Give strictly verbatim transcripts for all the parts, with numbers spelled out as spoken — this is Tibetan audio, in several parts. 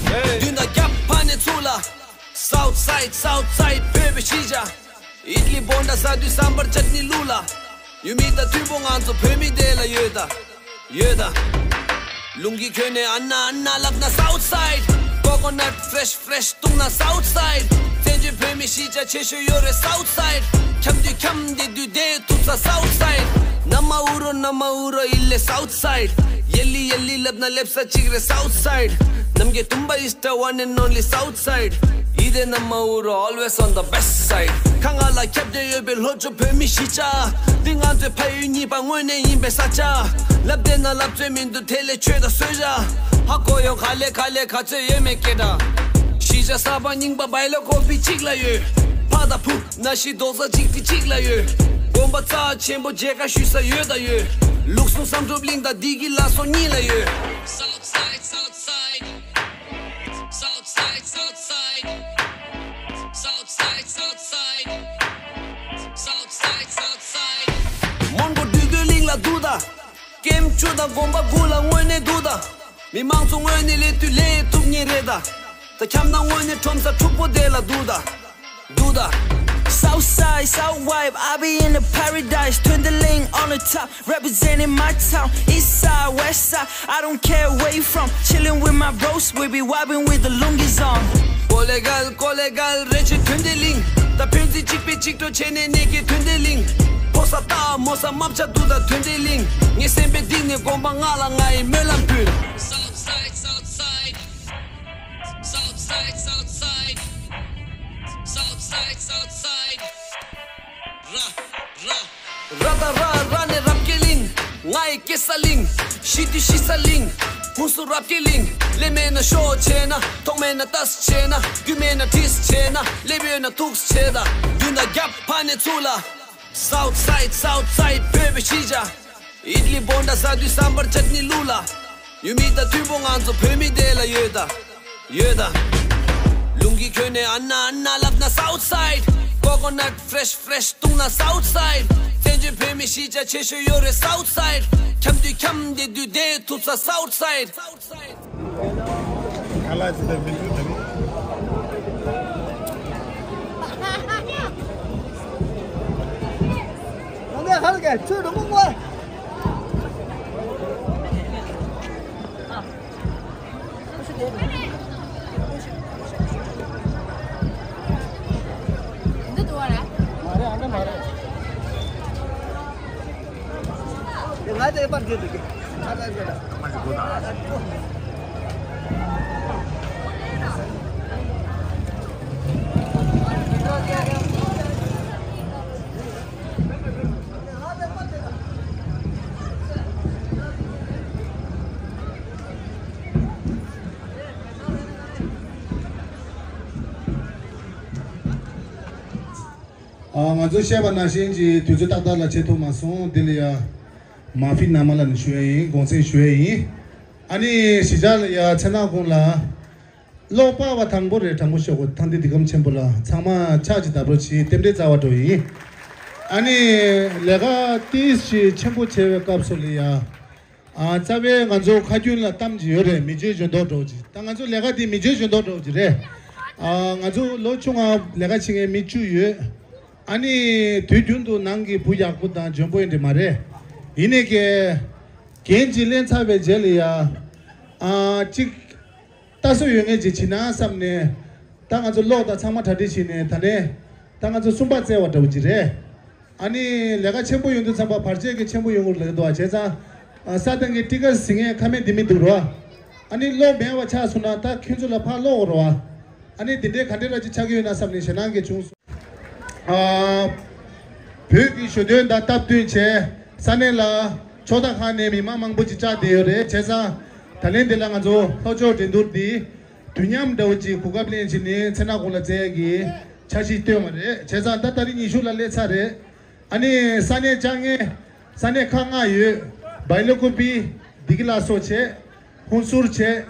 མདུན་དང་རྒྱབ་ཕར་ནས་ཚུར་ལ། South side, South side, བོད་པའི་གཞིས་ཆགས། ཨིད་ལི་བོན་ཌ་ཟ་དུས་སམ་བར་ཅཊ་ནི་བླུགས་ལ། ཡུལ་མི་དང་མཐུན་པོ་ང་ཚོ་བོད་མི་དེ་ལ་ཡོད་ད། ཡོད་ད། ལུང་གི་ཁྱོན་ནས་ཨ་ན་ཨ་ན་ལབ་ན་South side། Coconut fresh fresh བཏུང་ན་South side། བཙན་བྱོལ་བོད་མི་གཞིས་ཆགས་ཆེ་ཤོས་ཡོད་རེད་South side། འཁྱམ་དུས་འཁྱམ་བསྡད་དུས་བསྡད་ཐུབ་ས་South side། ན་མ་ཨུ་རོ་ན་མ་ཨུ་རོ་ཨི་ལེ་South side། ཡེ་ལི་ཡེ་ལི་ལབ་ན་སླེབས་ས་གཅིག་རེད་South side། ནམ་རྒྱལ་དུམ་པ་is the one and only South side། ཡིད་དེ་ན་མ་ཨུ་རོ་always on the best side། ཁ་ང་ལ་ཁྱབ་བརྡལ་ཡོད་པའི་ལྷོ་ཕྱོགས་བོད་མི་གཞིས་ཆགས། འདི་ང་ཚོའི་ཕ་ཡུལ་གཉིས་པ་དངོས་གནས་ཡིན་པའི་ས་ཆ། ལབ་བསྡད་ན་ལབ་རྩོད་མི་འདུག་དེ་ལས་ཆོས་དང་གསོལ་ཇ། ཧ་གོ་ཡོང་ག་ལེ་ག་ལེ་ག་ཚོད་ཡོད་མེད་སྐད་གྲགས། གཞིས་ཆགས་གསར་པ་རྙིང་པ་བྷའི་ལོ་ཀོ་པི་གཅིག་ལ་ཡོད། ཕ་དང་བུ་ན་ཤི་རྡོག་རྩ་གཅིག་དེ་གཅིག་ལ་ཡོད། དགོན་པ་རྩ་ཆེན་པོ་མཇལ་ཁ་ཞུ་ས་ཡོད་ད་ཡོད། ལུགས་ཟུང་བསམ་གྲུབ་གླིང་དང་བདེ་སྐྱིད་ལ་སོགས་གཉིས་ལ་ཡོད། South side, South side. South side, South side. South side, South side. South side, South side. མོན་གྷོ་འདོད་རྒུའི་གླིང་ལ་འདུག་ད། ཀེམ་བཅུ་དང་དགོན་པ་དགུ་ལ་དངོས་གནས་འདུག་ད། མི་མང་ཚོ་དངོས་གནས་སླེབས་དུས་སླེབས་ཐུབ་ངེས་རེད་ད། ད་འཁྱམ་ན་དངོས་གནས་ཁྲོམ་ས་འཁྲུག་པོ་དེ་ལ་འདུག་ད། འདུག་ད། South side, South vibe, I be in the paradise. Twin the link on the top, representing my town. East side, west side, I don't care where you from. Chilling with my bros, we be vibing with the Lungi zone. ཀོ་ལེ་གལ་ཀོ་ལེ་གལ་རེ་ཆེ་ཐུན་ཏེ་གླིང་། ད་ཕན་ཚུན་གཅིག་པའི་གཅིག་གྲོགས་བྱས་ནས་གནས་ཀྱི་ཐུན་ཏེ་གླིང་། ཕོ་ས་རྟ་མོ་ས་རྨ་བྱ་འདུག་ད་ཐུན་ཏེ་གླིང་། ངའི་སེམས་པའི་གཏིང་ནས་དགོན་པ་ལྔ་ལ་ང་ཡི་སྨོན་ལམ་ཕུལ། South side, South side. South side, South side. South side, South side. ར་ར། ར་ད་ར་ར་ནས་རབ་རྒྱས་གླིང་། ང་ཡི་སྐྱེ་ས་གླིང་། ཤི་དུས་ཤི་ས་གླིང་། ཧུན་སུར་རབ་རྒྱས་གླིང་། ལས་མེད་ན་ཤོག་བྱས་ན། ཐོག་མེད་ན་ལྟ་ས་བྱས་ན། རྒྱུ་མེད་ན་བྲིས་ས་བྱས་ན། སླེབས་ཡོད་ན་ཐུག་ས་བྱས་ད། མདུན་དང་རྒྱབ་ཕར་ནས་ཚུར་ལ། South side, South side བོད་པའི་གཞིས་ཆགས། ཨིད་ལི་བོན་ཌ་ཟ་དུས་སམ་བར་ཅཊ་ནི་བླུགས་ལ། ཡུལ་མི་དང་མཐུན་པོ་ང་ཚོ་བོད་མི་དེ་ལ་ཡོད་ད། ཡོད་ད། ལུང་གི་ཁྱོན་ནས་ཨ་ན་ཨ་ན་ལབ་ན་South side། Coconut fresh fresh བཏུང་ན་South side། བཙན་བྱོལ་བོད་མི་གཞིས་ཆགས་ཆེ་ཤོས་ཡོད་རེད་South side། འཁྱམ་དུས་འཁྱམ་བསྡད་དུས་བསྡད་ཐུབ་ས་South side། འདི་འདུག་བ་རེད། མ་རེད། ཨ་འདྲ་མ་རེད། ང་དེ་པར་དེ་འདུག་གི། ང་དེ་འདུག་གི། ཨ། ང་ཚོས་བཤད་པ་ནང་བཞིན་གྱི་དུས་ཚོད་ཏག་ཏག་ལ་བྱེད་ཐུབ་མ་སོང་། འདི་ལ་ཡ་མ་ཧྥི་ན་མ་ལ་ནི་ཞུ་ཡ་ཡིན། དགོངས་སེལ་ཞུ་ཡ་ཡིན། ཨ་ནི་གཞིས་ཆགས་ལ་ཡ་མཚན་ནག་ཁོང་ལ་ལོག་པ་བ་དང་པོ་རེད། དྲང་པོ་ཤོད་དགོས། ཐང་འདི་འདི་གམ་ཆེན་པོ་ལ་ཚང་མ་ཕྱག་ཅིག་བརྡབ་རོགས་གྱིས། རྟེན་འབྲེལ་རྩ་བ་འགྲོ་ཡིན། ཨ་ནི་ལས་ཀ་ཏིས་ཞིག་ཆེན་པོ་བྱེད་པའི་སྐབས་སུ་ལ་ཡ། ཨ། རྩ་བའི་ང་ཚོ་ཁ་རྒྱུན་ལ་གཏམ་ཅིག་ཡོད་རེད། མི་རྗེ་གཞོན་མདོག་འདྲ་བོ་ཅིག་ད་ང་ཚོ་ལས་ཀ་དེ་མི་རྗེ་གཞོན་མདོག་འདྲ་བོ་ཅིག་རེད། ཨ། ང་ཚོ་ལོ་ཆུང་ང་ལས་ཀ་བྱེད་མཁན་མི་བཅུ་ཡོད། ཨ་ནི་དུས་རྒྱུན་དུ་ནང་གི་བུ་ཡག་པོ་དང་འཇོན་པོ་ཡིན་འདྲ་མ་རེད། ཡིན་ནའི་ཀྱེ། འགན་ཅིག་ལེན་ཚར་བའི་རྗེས་ལ་ཡ། ཨ། གཅིག་ལྟ་སྲོལ་ཡོད་མཁན་ཅིག་བྱེད་ན་བསམ་ནས། ད་ང་ཚོ་གློག་དང་ཚང་མ་གྲ་སྒྲིག་བྱས་ནས་ད་ནས་ད་ང་ཚོ་གསུམ་པ་བཙལ་བ་འདྲ་བོ་ཅིག་རེད། ཨ་ནི་ལས་ཀ་ཆེན་པོ་ཡོང་དུས་ཙམ་པ་བར་ཆད་ཀྱི་ཆེན་པོ་ཡོང་གི་རེད་འདུག་བ། བྱས་ཙང་། ཨ། ས་སྟེང་གི་ཊི་ཀ་ཟིན་མཁན་ཁ་མེད་ལྡེ་མིག་འདུག་རོ། ཨ་ནི་གློག་མེད་པ་ཆགས་སོང་ན་ད་ཁྱོད་ཚོ་ལ་ཕར་གློག་འོང་རོ། ཨ་ནི་དེ་འདྲའི་ག་འདྲའི་ར་ཅིག་ཆགས་ཀྱི་ཡོད་ན་བསམ་ནས་ཞེད་སྣང་གིས་བྱུང་སོང་། ཨ། བོད་ཀྱི་ཞོ་སྟོན་དང་སྟབས་བསྟུན་བྱས། ས་གནས་ལ་ཕྱོགས་མཐའ་ཁག་ནས་མི་མང་མང་པོ་ཅིག་བཅར་བསྡད་ཡོད་རེད། བྱས་ཙང་ད་ལན་འདི་ལ་ང་ཚོ་ལྷོ་ཕྱོགས་འགྲན་བསྡུར་འདི་དུས་མཉམ་འདྲ་བོ་ཅིག་གོ་སྐབས་ལེན་བྱས་ནས་མཚན་ནག་ཁོང་ལ་བཙལ་ཡག་གི་འཆར་གཞི་བཏོན་པ་རེད། བྱས་ཙང་ད་ཏ་རིག་ཉི་ཤུ་ལ་སླེབས་ཚར་རེད། ཨ་ནི་ས་གནས་བཅར་མཁན། ས་གནས་ཁག་ལྔ་ཡོད། བའི་ལོ་ཀུ་པི། བདེ་སྐྱིད་ལ་སོགས་བྱས། ཧུན་སུར་བྱས།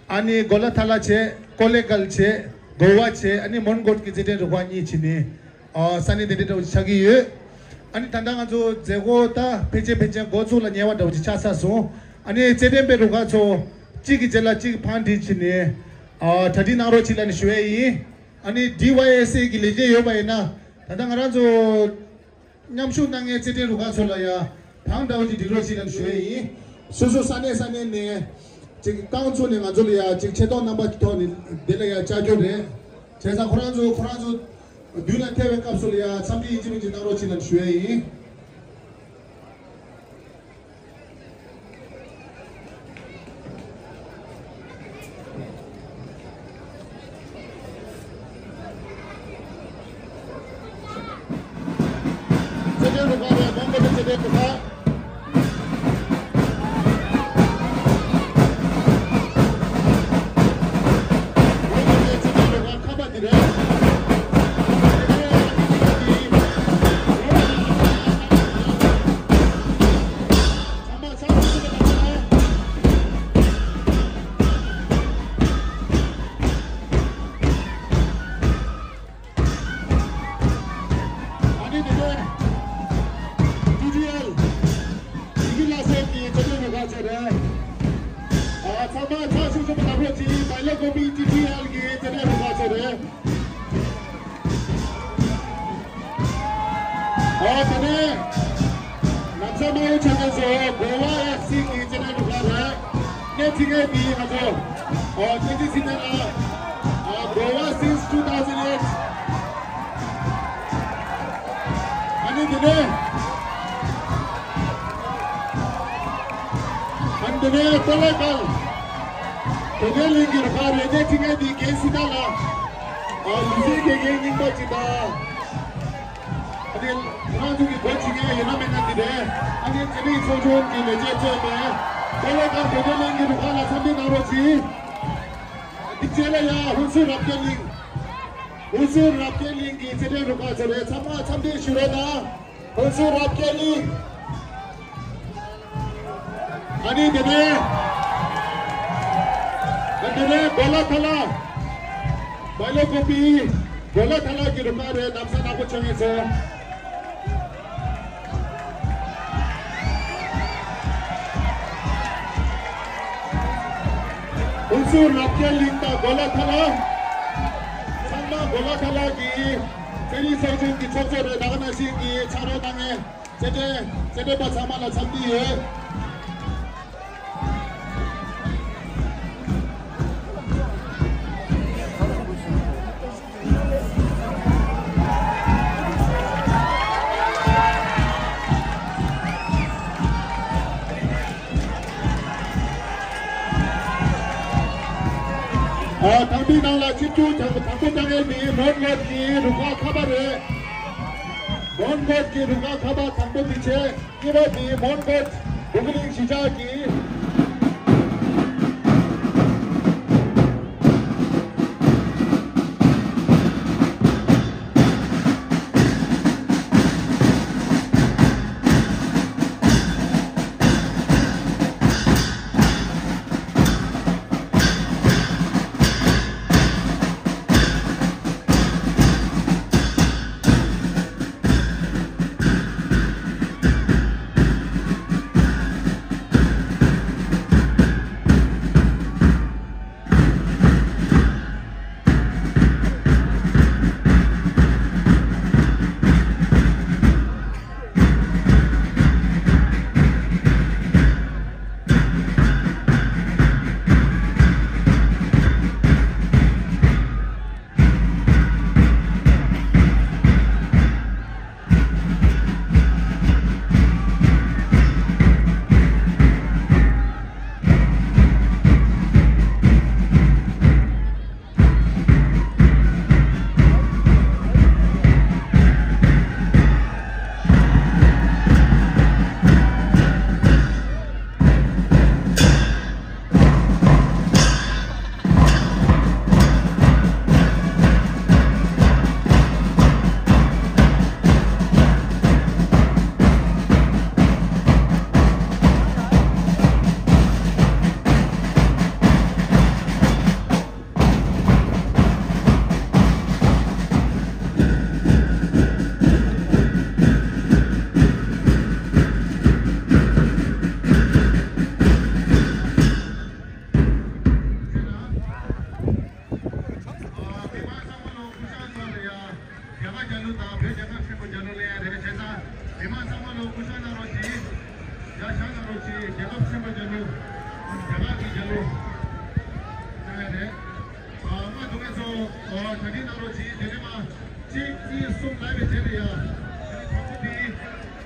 ཨ་ནི་གོ་ལ་ཐ་ལ་བྱས། ཀོ་ལེ་གལ་བྱས། གོ་བ་བྱས། ཨ་ནི་མོན་གྷོ་གི་རྩེད་འགྲན་རུ་ཁག་གཉིས་བྱས་ནས། ཨ། ས་གནས་དེ་འདྲ་འདྲ་བོ་ཆགས་ཀྱི་ཡོད། ཨ་ནི་ད་ལྟ་ང་ཚོ་མཛད་སྒོ་ད་ཕལ་ཆེར་ཕལ་ཆེར་འགོ་ཚུགས་ལ་ཉེ་བ་འདྲ་བོ་ཅིག་ཆགས་ཚར་སོང་། ཨ་ནི་རྩེད་འགྲན་པའི་རུ་ཁག་ཚོ་ གཅིག་གི་རྗེས་ལ་གཅིག་ཕར་འགྲིལ་བྱས་ནས་ཨ་གྲ་སྒྲིག་གནང་རོགས་གྱིས་ལབ་ནས་ཞུ་ཡས་ཡིན། ཨ་ནི་ཌི་ཝའི་ཨེས་ཨེ་གི་ལས་བྱེད་ཡོད་པ་ཡིན་ན་ད་ལྟ་ང་རང་ཚོ་མཉམ་ཞུགས་གནང་མཁན་རྩེད་འགྲན་རུ་ཁག་ཚོ་ལ་ཡང་གང་འདྲ་བོ་ཅིག་སྒྲིག་རོགས་གྱིས་ལབ་ནས་ཞུ་ཡས་ཡིན། སོ་སོ་ས་གནས་ས་གནས་ནས་ཅིག་རྐང་བཙུགས་ནས་ང་ཚོ་ལ་ཡང་ཅིག་ཆེ་མཐོང་རྣམ་པ་གི་ཐོག་ནས་འདི་ལ་ཡང་བཅར་རྒྱུ་རེད། བྱས་ཙང་ཁོ་རང་ཚོ་ཁོ་རང་ཚོ་མདུན་ལ་ཐེ་བའི་སྐབས་སུ་ལ་ཡང་འཚམས་འདྲི་ཡིན་གཅིག་མིན་གཅིག་གནང་རོགས་གྱིས་ལབ་ནས་ཞུ་ཡས་ཡིན། རྩེད་འགྲན་རུ་ཁག་རེད། མོན་གྷོ་རྩེད་འགྲན་རུ་ཁག་མོན་གྷོ་རྩེད་འགྲན་རུ་ཁག་ཁ་པ་འདི་རེད། ཨ་ནི་དེ་ནས་ཊི་ཌི་ཨེལ་ཡི་གེ་བླ་སེང་གི་རྩེད་འགྲན་རུ་ཁག་ཚོ་རེད། ཨ་ཚང་མ་ཕྱག་ཤུགས་ཆེན་པོ་གནང་རོགས་གྱིས། བལ་ཡུལ་ཀོ་པི་ཊི་ཌི་ཨེལ་གི་རྩེད་འགྲན་རུ་ཁག་ཚོ་རེད། ཨོ་དེ་ནས་ལམ་སང་མ་འོངས་ཆ་ཚང་ཚོ་གོ་བ་ཨེཕ་སི་གི་རྩེད་འགྲན་རུ་ཁག་རེད། གནས་ཐིག་ངེས་འདི་ང་ཚོ་ཨོ་ཐེངས་གཅིག་ཚིག་ནས་ལ་ཨ་གོ་བ་སིན་སི་ཊུ་ཐའུ་ཟན་ཨེཊ། ཨ་ནི་དེ་ནས་ཨ་ནི་དེ་ནས་ཏོ་ལེ་ཀལ་དོ་དགེ་གླིང་གི་རུ་ཁག་རེད། གནས་ཐིག་ངེས་འདི་རྒན་སྲི་ཐར་ལགས་ཨ་ལུས་རྩལ་དགེ་རྒན་རྙིང་པ་ཅིག་དང་། ཨ་ནི་ཁོ་རང་ཚོ་གི་སྒོ་ཕྱེ་མཁན་ཡོད་ན་མེད་ན་འདི་རེད། ཨ་ནི་རྩེད་རིགས་ཚོགས་ཆུང་གི་ལས་བྱེད་གཙོས་པའི་ཏོ་ལེ་ཀལ་དོ་དགེ་གླིང་གི་རུ་ཁག་ལ་འཚམས་འདྲི་གནང་རོགས་གྱིས། འདི་རྗེས་ལ་ཡང་ཧུན་སུར་རབ་རྒྱས་གླིང་། ཧུན་སུར་རབ་རྒྱས་གླིང་གི་རྩེད་འགྲན་རུ་ཁག་ཚོ་རེད། ཚང་མ་འཚམས་འདྲི་ཞུ་རོགས་གནང་། ཧུན་སུར་རབ་རྒྱས་གླིང་། ཨ་ནི་དེ་ནས་ཨ་དེ་ནས་གོ་ལ་ཐ་ལ། བལ་ཡུལ་ཀོ་པི་གོ་ལ་ཐ་ལ་གི་རུ་ཁག་རེད། ལམ་སང་ནག་པོ་བྱུང་ངེས་ཚེ། ཧུན་སུར་རབ་རྒྱས་གླིང་དང་གོ་ལ་ཐ་ལ། ཚང་མ་གོ་ལ་ཐ་ལ་གི་རྩེད་རིགས་ཚོགས་ཆུང་གི་ཚོགས་གཙོ་རེད། ད་ག་ནང་བཞིན་གྱི་ཕྱག་རོགས་གནང་མཁན། རྩེད་འགྲན་རྩེད་འགྲན་པ་ཚང་མ་ལ་འཚམས་འདྲི་ཡོད། ཨ་དང་པོའི་ནང་ལ་ཆིབས་བསྒྱུར་དང་དང་པོ་བཏང་མཁན་ནི་མོན་གྷོ་གི་རུ་ཁག་ཁ་པ་རེད། མོན་གྷོ་གི་རུ་ཁག་ཁ་པ་དང་པོ་དེ་བྱས། གཉིས་པ་དེ་མོན་གྷོ་འབྲུག་གླིང་གཞིས་ཆགས་ཀྱི། སྐུ་ཞབས་གནང་རོགས་གྱིས། ཡར་ཤར་གནང་རོགས་གྱིས། རྒྱལ་ཁབ་ཆེན་པོ་རྒྱལ་གླུ། རྒྱ་གར་གྱི་རྒྱལ་གླུ་གནང་ཡ་རེད། ཨ། ང་དུ་ངེད་ཚོ་གྲ་སྒྲིག་གནང་རོགས་གྱིས། དེ་ནས་མ་གཅིག་གཉིས་གསུམ་ལབ་པའི་རྗེས་ལ་ཡ། ཨ་ནི་དང་པོ་དེ་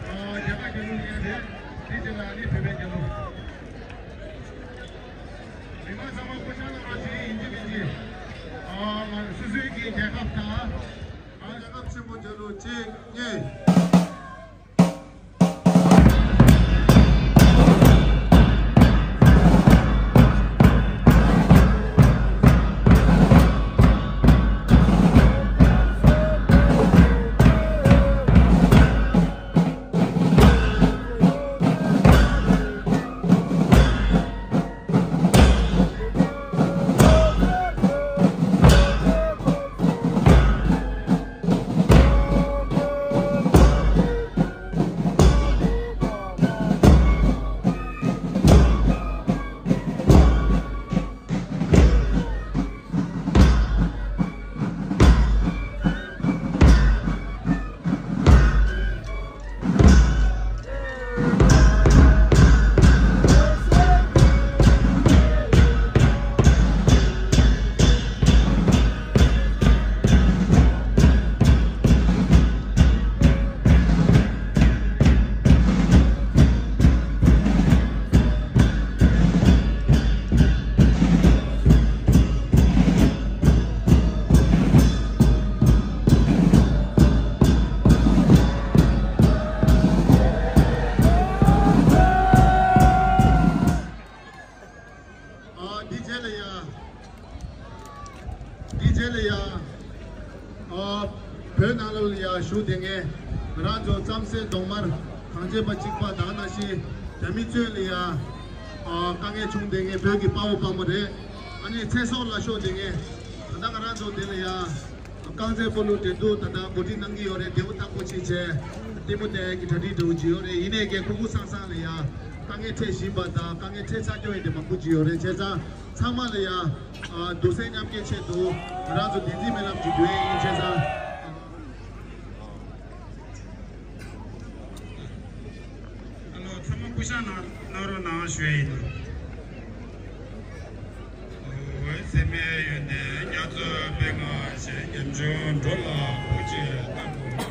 ཨ་རྒྱ་གར་རྒྱལ་གླུ་ཡིན་ཡ་རེད། དེ་རྗེས་ལ་ཨ་ནི་བོད་པའི་རྒྱལ་གླུ། མི་མང་ཚང་མ་སྐུ་ཞབས་གནང་རོགས་གྱིས། ཡིན་གཅིག་མིན་གཅིག་ཨ། ང་སོ་སོའི་གི་རྒྱལ་ཁབ་དང་། ཨ། རྒྱལ་ཁབ་ཆེན་པོ་རྒྱལ་གླུ་གཅིག་གཉིས། ཨ། འདི་རྗེས་ལ་ཡ། འདི་རྗེས་ལ་ཡ། ཨ། བོད་ནང་ལོགས་ལ་ཡ་བཞུགས་བསྡད་མཁན་ང་རང་ཚོ་རྩམ་ཟན་གདོང་དམར་གངས་ཅན་པ་གཅིག་པ་དང་ནང་བཞིན་རྒྱ་མི་གཙོས་ལ་ཡ། ཨ། དཀའ་ངལ་བྱུང་བསྡད་མཁན་བོད་ཀྱི་དཔའ་བོ་དཔའ་མོ་རེད། ཨ་ནི་ཚེ་སྲོག་ལ་ཤོར་བསྡད་མཁན་ད་ལྟ་ང་རང་ཚོ་འདི་ལ་ཡ། རྐང་རྩེད་སྤོ་ལོ་འགྲན་བསྡུར་ད་ལྟ་གོ་སྒྲིག་གནང་གི་ཡོད་རེད། བདེ་པོ་ཐང་པོ་ཅིག་བྱས། ལྟད་མོ་བལྟ་ཡག་གི་གྲ་སྒྲིག་འདྲ་བོ་ཅིག་ཡོད་རེད། ཡིན་ནའི་ཀྱང་ཁུག་ཁུག་སང་སང་ལ་ཡ། དཀའ་ངལ་འཕྲད་བཞིན་པ་དང་དཀའ་ངལ་འཕྲད་ཚར་ཡོང་ཡ་དེ་མང་པོ་ཅིག་ཡོད་རེད། བྱས་ཙང་ཚང་མ་ལ་ཡ། ཨ། སྡུག་བསྔལ་མཉམ་སྐྱེལ་ཆེད་དུ་ང་རང་ཚོ་བདེན་ཚིག་སྨོན་ལམ་ཅིག་འདོན་ཡ་ཡིན། བྱས་ཙང་། ཨ་ནི་ཚང་མ་སྐུ་ཞབས་གནང་རོགས་གནང་ཞུ་ཡ་ཡིན། འོད་ཟེར་མའི་ཡུལ་ནས་རྒྱ་མཚོའི་པད་ངོས་བཞད། ཉམ་ཆུང་འགྲོ་ལ་བུ་གཅིག་བཏང་དགོས།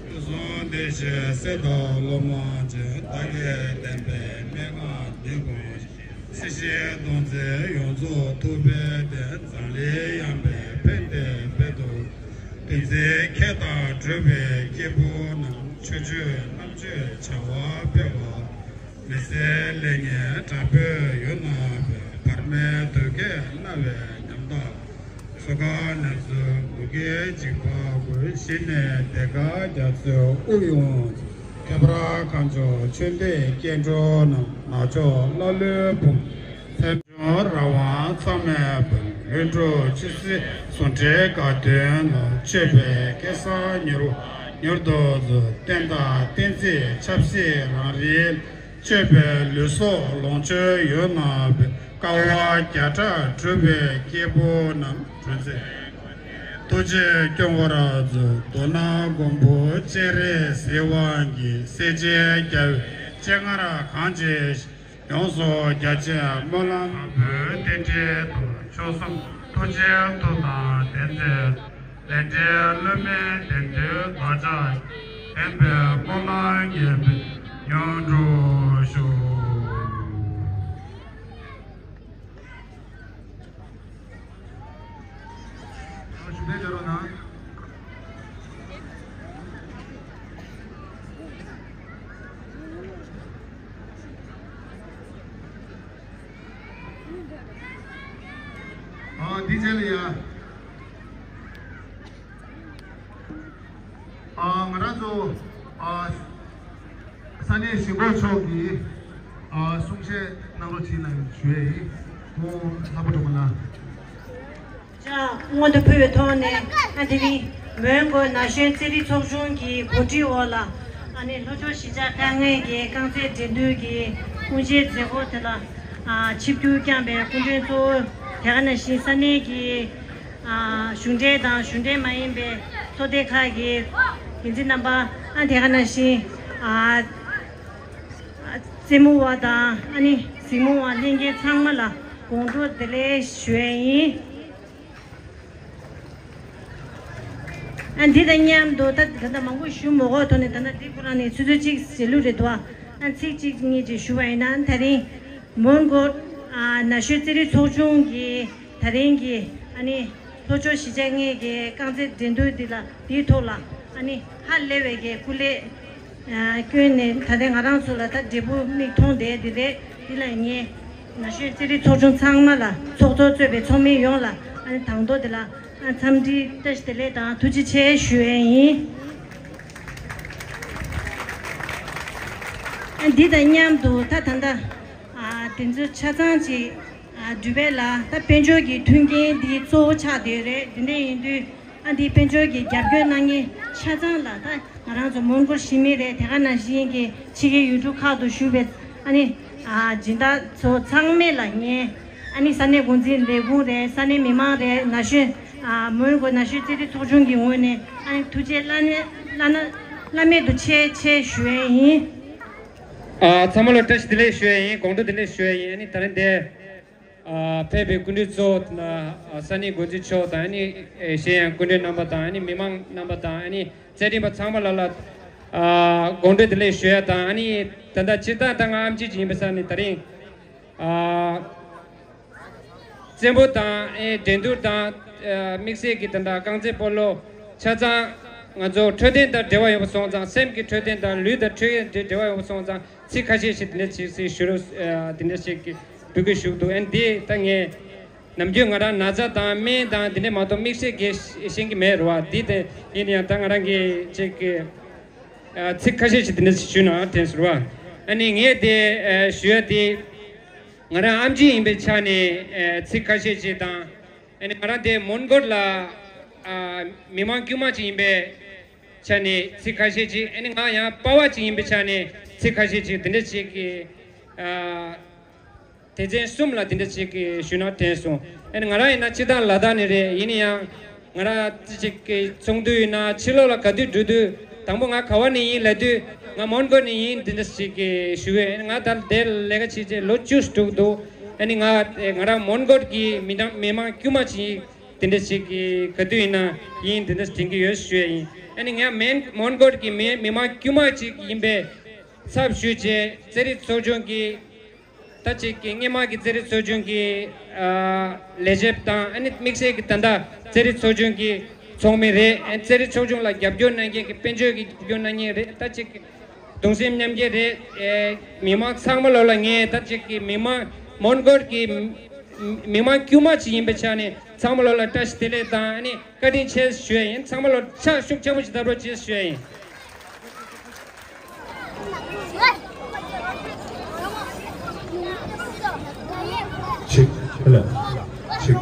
བསོད་ནམས་འདི་ཞེས་སྲས་དང་སློབ་མ་ཆེ། བདག་གིས་བསྟན་པའི་མན་ངག་འདི་དགོངས་ཤིག། སྲིད་ཞིའི་སྡོང་རྩེ་ཡོངས་རྫོགས་ཐུབ་པའི་བདེ། འཛམ་གླིང་ཡངས་པའི་ཕན་བདེའི་དཔལ་དུ། བདེན་ཚིག་ཁྱད་དང་གྲུབ་པའི་སྐྱེས་བུ་རྣམས། ཆོས་སྤྱོད་རྣམ་དཔྱོད་བྱ་བ་སྤེལ་བ། མི་ཟད་ལེགས་ཉེས་དྲག་པོའི་ཡུལ་ན་སྤེལ། བར་མའི་དུས་ཀའི་རྣ་བའི་ཉམ་ཐག་སོ། ག་ནས་ཚུར་མུ་གེའི་འཇིགས་པ་སྒུལ། གཞི་ནས་བདེ་དཀར་རྒྱ་མཚོའི་དབུགས་དབྱུང་། ཁྱད་པར་གངས་ལྗོངས་ཆོས་འདིའི་སྐྱེ་འགྲོ་རྣམས། ནག་ཕྱོགས་ཀླ་ཀློའི་དཔུང་ཚེ་འབྱུང་རང་དབང་མཚམས་མེད་པ། ལྷུན་གྲུབ་ཆོས་སྲིད་ཟུང་འབྲེལ་དགའ་སྟོན་ལ། སྤྱོད་པའི་སྐལ་བཟང་མྱུར་བ་མྱུར་དུ་སྩོལ། བསྟན་དང་བསྟན་འཛིན་ཆབ་སྲིད་རང་རིགས། སྤྱོད་པའི་ལུས་སྲོག་ལོངས་སྤྱོད་ཡུལ་ན་སྤེལ། དཀའ་བ་བརྒྱ་ཕྲག་སྒྲུབ་པའི་སྐྱེས་བུ་རྣམས། རིག་འཛིན་ཐུགས་རྗེས་སྐྱོང་བར་མཛོད། མདོར་ན་མགོན་པོ་སྤྱན་རས་གཟིགས་དབང་གིས། སྲས་བཅས་རྒྱལ་བའི་སྤྱན་སྔར་གང་བྱས་ཤིང་། ཡོངས་སུ་རྒྱ་ཆེའི་སྨོན་ལམ། བོད་རྟེན་འབྲེལ་དུ་ཆོལ་གསུམ་ཐུགས་རྗེའི་མཐུ་དང་ལྡན་མཛད། ལས་འབྲས་བསླུ་མེད་བདེན་མཐུའི་བག་ཆགས། བདེན་པའི་སྨོན་ལམ་རྒྱས་པའི་མྱུར་འགྲུབ་ཤོག། ཞུ་གཏུག་བྱ་རོགས་གནང་། ཨ། འདི་རྗེས་ལ་ཡ། ཨ། ང་རང་ཚོ། ཨ། ས་གནས་གཞིས་འགོ་མཆོག་གིས། ཨ། གསུང་བཤད་གནང་རོགས་གྱིས་ལབ་ཞུ་ཡས་ཡིན། ཁོང་ལྷག་པ་སྒྲོལ་མ་ལགས། ཅག་སྔོན་དུ་ཕུལ་བའི་ཐོག་ནས། ཨ། དེ་རིང་མོན་གྷོ་ན་གཞོན་རྩེད་རིགས་ཚོགས་ཆུང་གི་གོ་སྒྲིག་འོག་ལ། ཨ་ནི་ལྷོ་ཕྱོགས་གཞིས་ཆགས་དཀར་མངལ་གྱི་རྐང་རྩེད་འགྲན་བསྡུར་གྱི་དབུ་འབྱེད་མཛད་སྒོ་དེ་ལ། ཨ། ཆིབས་བསྒྱུར་བསྐྱངས་པའི་སྐུ་མགྲོན་གཙོ་བོ། དེ་ག་ནང་བཞིན་ས་གནས་ཀྱི། ཨ། གཞུང་འབྲེལ་དང་གཞུང་འབྲེལ་མ་ཡིན་པའི་ཚོགས་སྡེ་ཁག་གི་འགན་འཛིན་རྣམ་པ། ཨ། དེ་ག་ནང་བཞིན། ཨ། རྩེད་མོ་བ་དང་ཨ་ནི་གཟིགས་མོ་བ་ལྷན་རྒྱས་ཚང་མ་ལ་དགོང་དྲོ་བདེ་ལེགས་ཞུ་ཡས་ཡིན། ཨ་འདི་དང་མཉམ་དུ་ད་ད་ལྟ་མང་པོ་ཞུ་མ་དགོས་ཐོག་ནས། ད་ལྟ་འདི་ཁོ་རང་ནས་ཆུ་ཚོད་གཅིག་རྗེས་ལུས་རེད་འདུག་ཨ་ཚིག་གཅིག་གཉིས་ཅིག་ཞུ་བ་ཡིན་ན། ད་རིང་མོན་གྷོ་ཨ་ན་གཞོན་རྩེད་རིགས་ཚོགས་ཆུང་གི་ད་རིང་གི་ཨ་ནི་ལྷོ་ཕྱོགས་གཞིས་ཆགས་ལྔའི་གི་རྐང་རྩེད་འགྲན་བསྡུར་འདི་ལ་འདིའི་ཐོག་ལ་ཨ་ནི་ཧ་ལས་པའི་གི་སྐུ་ལས་ཨ་བསྐྱོན་ནས་ད་ལྟའི་ང་རང་ཚོ་ལ་ད་འབྲས་བུ་མིག་མཐོང་བསྡད་འདི་རེད། འདི་ལ་ངས་ན་གཞོན་རྩེད་རིགས་ཚོགས་ཆུང་ཚང་མ་ལ་ཚོགས་གཙོ་གཙོས་པའི་ཚོགས་མི་ཡོངས་ལ་ཨ་ནི་དང་ཐོག་འདི་ལ་ཨ་འཚམས་འདྲི་བཀྲ་ཤིས་བདེ་ལེགས་དང་ཐུགས་རྗེ་ཆེ་ཞུ་ཡས་ཡིན། ཨ་འདི་དང་མཉམ་དུ་ད་ད་ལྟ་ཨ་དེ་ཚོ་ཆ་ཚང་ཅིག་ཨ་འགྲུལ་པ་ལ་ད་དཔལ་འབྱོར་གྱི་མཐུན་རྐྱེན་འདི་གཙོ་བོ་ཆགས་བསྡད་ཡོད་རེད། འདི་འདྲ་ཡིན་དུས་ཨ་འདི་དཔལ་འབྱོར་གྱི་རྒྱབ་སྐྱོར་གནང་མཁན་ཆ་ཚང་ལ་ད་ང་རང་ཚོ་མོན་གྷོ་གཞིས་མི་རེད། དེ་ག་ནང་བཞིན་གྱི་ཕྱི་རྒྱལ་ཡུལ་གྲུ་ཁག་ཏུ་བཞུགས་པའི་ཨ་ནི་ཨ་སྦྱིན་བདག་ཚོ་ཚང་མས་ལ་ངས་ཨ་ནི་ས་གནས་འགོ་འཛིན་ལས་ཁུངས་རེད། ས་གནས་མི་མང་རེད། ན་གཞོན་ཨ་མོན་གྷོ་ན་གཞོན་རྩེད་རིགས་ཚོགས་ཆུང་གི་ངོས་ནས་ཨ་ནི་ཐུགས་རྗེ་བླ་ནས་བླ་ན་བླ་མེད་དུ་ཆེ་ཆེ་ཞུ་ཡས་ཡིན། ཨ་ཚང་མ་ལ་བཀྲ་ཤིས་བདེ་ལེགས་ཞུ་ཡས་ཡིན། དགོང་དྲོ་བདེ་ལེགས་ཞུ་ཡས་ཡིན། ཨ་ནི་ད་རིང་འདིར་ཨ་ཕེབས་པའི་སྐུ་མགྲོན་གཙོ་བོ་དང་ཨ་ས་གནས་འགོ་འཛིན་མཆོག་དང་། ཨ་ནི་ཨེ་གཞན་ཡང་སྐུ་མགྲོན་རྣམ་པ་དང་། ཨ་ནི་མི་མང་རྣམ་པ་དང་། ཨ་ནི་རྩེད་རིགས་པ་ཚང་མ་ལ་ལ་ཨ་དགོང་དྲོ་བདེ་ལེགས་ཞུ་ཡ་དང་། ཨ་ནི་ད་ལྟ་སྤྱིར་བཏང་ད་ང་ཨེམ་ཆི་ཅིག་ཡིན་པའི་ས་ནས་ད་རིང་ཨ་རྩེད་མོ་དང་ཨེ་འགྲན་བསྡུར་དང་ཨ་དམིགས་བསལ་གྱི་ད་ལྟ་རྐང་རྩེད་སྤོ་ལོ་ཆ་ཚང་ང་ཚོ་འཕྲོད་བསྟེན་དང་འབྲེལ་བ་ཡོད་པ་སོང་ཙང་། སེམས་ཀྱི་འཕྲོད་བསྟེན་དང་ལུས་དང་འཕྲོད་བསྟེན་འབྲེལ་བ་ཡོད་པ་སོང་ཙང་། ཚིག་ཁ་ཤས་ཤིག་དེ་འདྲ་ཞིག་ཞུ་རོགས། ཨ་དེ་འདྲ་ཞིག་གི་འབོད་སྐུལ་ཞུ་གི་འདུག་ཨ་ནི་དེ་ད་ངས་ནམ་རྒྱུན་ང་རང་ན་ཚ་དང་སྨན་དང་དེ་འདྲ་མ་གཏོགས་དམིགས་བསལ་གྱི་ཤེས་ཀྱི་མེད་རེད་བ། འདི་དེ་ཡིན་ཡང་ད་ང་རང་གི་ཅིག་གི་ཨ་ཚིག་ཁ་ཤས་ཤིག་དེ་འདྲ་ཞིག་ཞུས་ན་དྲན་སོང་རེད་བ། ཨ་ནི་ངས་དེ་ཨ་ཞུ་ཡ་དེ་ང་རང་ཨེམ་ཆི་ཡིན་པའི་ཆ་ནས་ཨ་ཚིག་ཁ་ཤས་ཤིག་དང་། ཨ་ནི་ང་རང་དེ་མོན་གྷོ་ལ་ཨ་མི་མང་དཀྱུས་མ་ཅིག་ཡིན་པའི་ཆ་ནས་ཚིག་ཁ་ཤས་ཅིག་ཨ་ནི་ང་ཡང་པ་ཕ་ཅིག་ཡིན་པའི་ཆ་ནས་ཚིག་ཁ་ཤས་ཅིག་དེ་འདྲ་ཅིག་གི་ཨ་སྡེ་ཚན་གསུམ་ལ་དེ་འདྲ་ཅིག་གི་ཞུས་ན་དྲན་སོང་། ཨ་ནི་ང་རང་ཡིན་ན་སྤྱིར་བཏང་ལ་དྭགས་ནས་རེད། ཡིན་ན་ཡང་ང་རང་ཅིག་གི་ཚོགས་འདུ་ཡིན་ན་ཕྱི་ལོགས་ལ་ག་དུས་འགྲོ་དུས་དང་པོ་ང་ག་བ་ནས་ཡིན་ལབ་དུས་ང་མོན་གྷོ་ནས་ཡིན་དེ་འདྲ་ཅིག་གི་ཞུ་གི་ཡོད། ཨ་ནི་ང་ད་དེར་ལས་ཀ་བྱེད་བྱེད་ལོ་བཅུ་ཙམ་འགྲོ་གི་འདུག་ཨ་ནི་ང་ང་རང་མོན་གྷོ་གི་མི་འདྲ་མི་མང་དཀྱུས་མ་ཅིག་ཡིན། དེ་འདྲ་ཞིག་གི་ག་དུས་ཡིན་ན་ཡིན་དེ་འདྲ་དྲན་གྱི་ཡོད་ཞུ་ཡ་ཡིན། ཨ་ནི་ང་མོན་མོན་གྷོ་གི་མི་མི་མང་དཀྱུས་མ་ཅིག་ཡིན་པའི་ཚབ་ཞུས་བྱས་རྩེད་རིགས་ཚོགས་ཆུང་གི་ད་ཅིག་གི་སྔོན་མ་གི་རྩེད་རིགས་ཚོགས་ཆུང་གི་ཨ་ལས་བྱེད་དང་ཨ་ནི་དམིགས་བསལ་གྱི་ད་ལྟ་རྩེད་རིགས་ཚོགས་ཆུང་གི་ཚོགས་མི་རེད། ཨ་རྩེད་རིགས་ཚོགས་ཆུང་ལ་རྒྱབ་སྐྱོར་གནང་མཁན་གྱི་དཔལ་འབྱོར་གྱི་རྒྱབ་སྐྱོར་གནང་མཁན་རེད། ད་ཅིག་གི་གདུང་སེམས་མཉམ་སྐྱེད་རེད། ཨེ་མི་མང་ཚང་མ་ལོ་ལ་ངས་ད་ཅིག་གི་མི་མང་མོན་གྷོ་གི་མི་མང་དཀྱུས་མ་ཅིག་ཡིན་པའི་ཆ་ནས་ཚང་མ་ལོ་ལ་བཀྲ་ཤིས་བདེ་ལེགས་དང་ཨ་ནི་བཀའ་དྲིན་ཆེ་ཞུ་ཡ་ཡིན། ཚང་མ་ལོ་ཕྱག་ཤུགས་ཆེན་པོ་ཞིག་བསྟར་རོགས་བྱེད་ཞུ་ཡ་ཡིན། ཆིག་ཧེ་ལོ། ཆིག་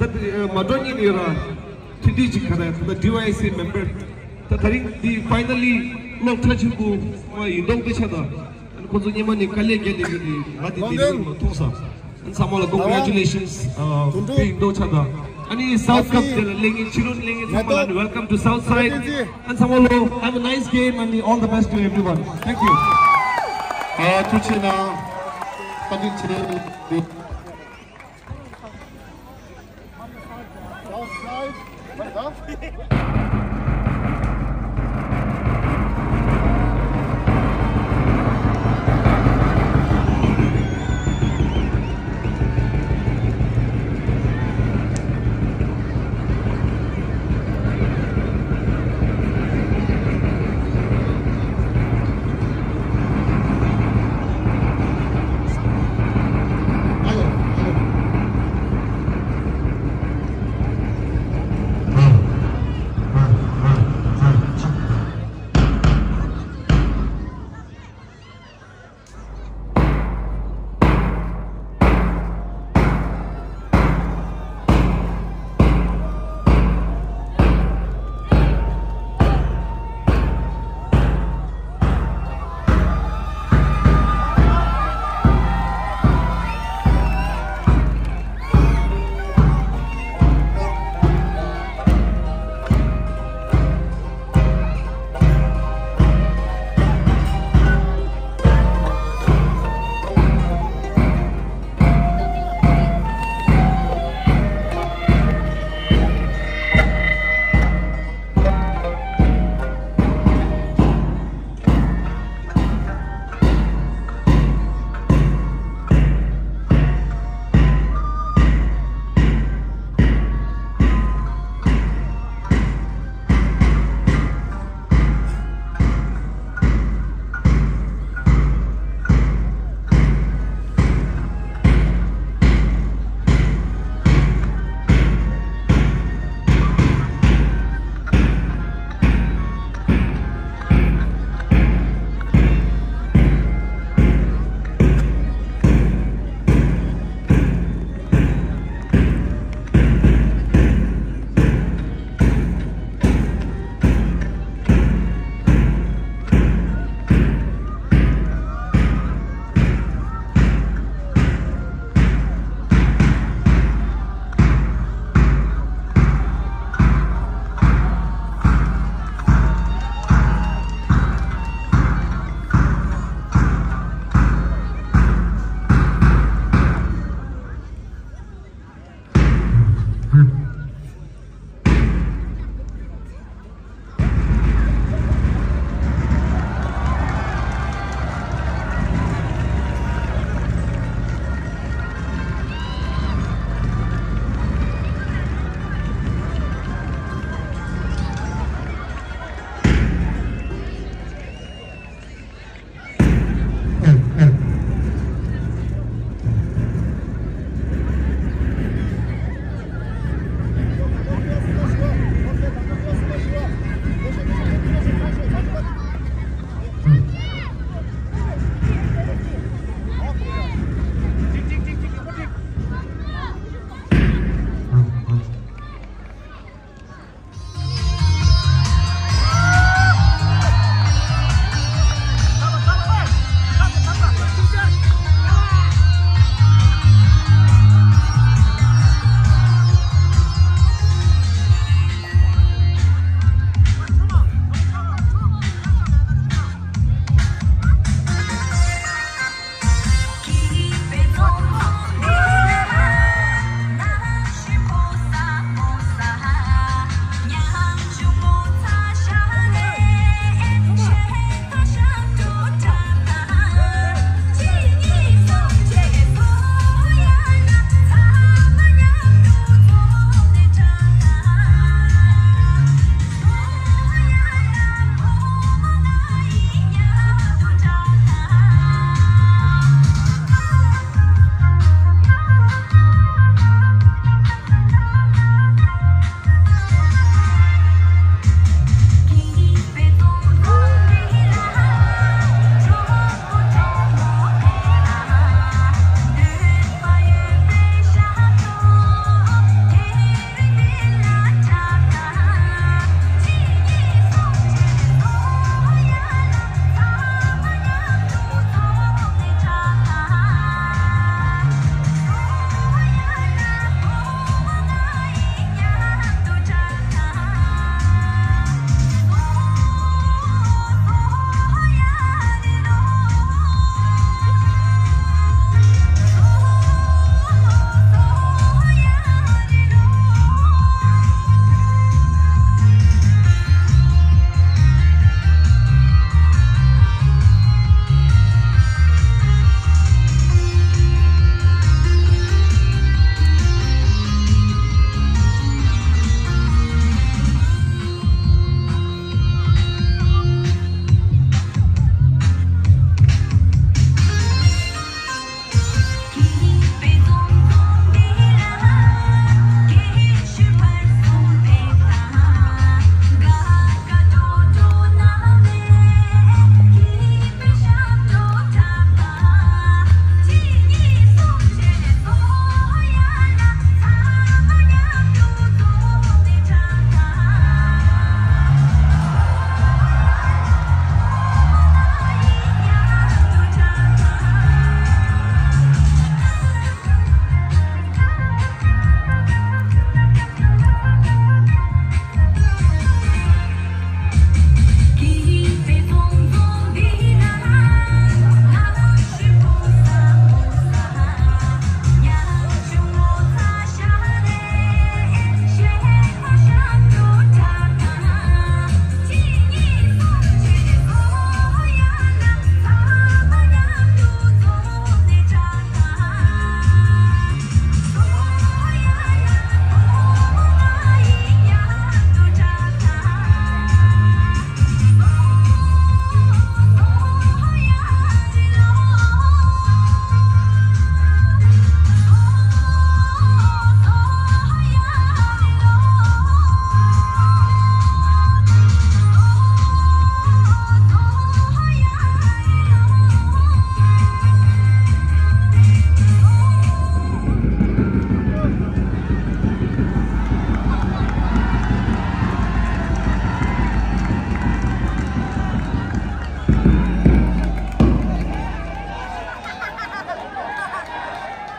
མ་འགྲོ་ཉིན་ཡོད་ར། ཐུགས་འདུན་ཅིག་ག་རེ་ད་ལྟ་ཌི་ཝའི་ཨེ་སི་མེམ་བར་ད་དེ་རིང་འདི་ཕའི་ནལ་ལི་གློག་ཁྲ་ཆེན་པོ་མ་ཡིན་མདོག་དཔེ་ཆ་དང་ཁོ་ཚོ་སྔོན་མ་ནས་དཀའ་ལས་བརྒྱབ་ནས་ང་འདི་འདི་རིང་མ་མཐོང་ས། ཨན་ཚང་མ་ལ་congratulations དཔེ་ཡིན་མདོག་ཆ་དང་ཨ་ནི་South Cup དེ་ལ་སླེབས་མཁན་ཕྱི་རོལ་སླེབས་མཁན་ཚང་མ་ལ་welcome to South Side ཨན་ཚང་མ་ལ་have a nice game and all the best to everyone. Thank you. ཨ་ཐུགས་རྗེ་གནང་། བཀའ་དྲིན་ཆེ།